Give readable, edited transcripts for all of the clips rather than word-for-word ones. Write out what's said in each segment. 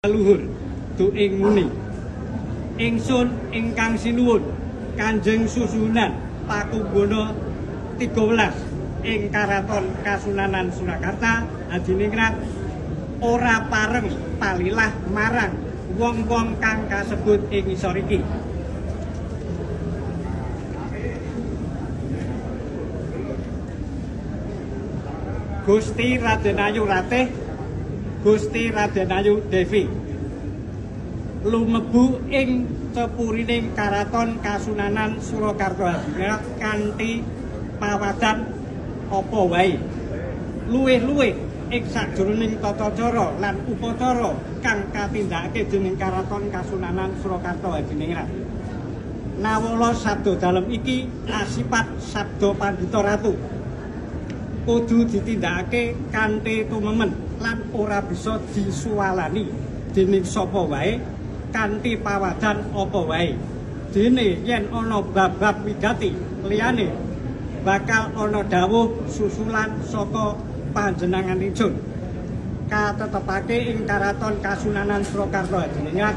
Luhur duing muni ingsun ingkang sinuwun Kanjeng Susuhunan Pakubuwana 13 ing Karaton Kasunanan Surakarta Hadiningrat ora pareng palilah marang wong-wong kang kasebut ing ngisor iki. Gusti Raden Ayu Ratih, Gusti Raden Ayu Devi lumebu ing cepurining Karaton Kasunanan Surakarta Hadiningrat kanthi pawadan apa wae, luwih-luwih ing sajroning tata cara lan upacara kang katindakake dening Karaton Kasunanan Surakarta Hadiningrat. Nawala sabda dalem iki asipat sabda pandhita ratu kudu ditindakake kanthi tumemen lan ora bisa disuwalani dening sapa wae kanthi pawadan apa wae. Dene yen ana bab-bab wigati liyane bakal ana dawuh susulan saka panjenengan ingsun. Katetepake ing Karaton Kasunanan Surakarta Hadiningrat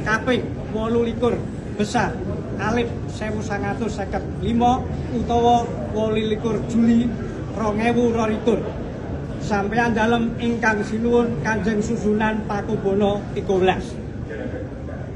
kaping 28 besar alif 1955 utawa 28 Juli 2022. Sampeyan dalem ingkang sinuwun Kanjeng Susuhunan Pakubuwana 13.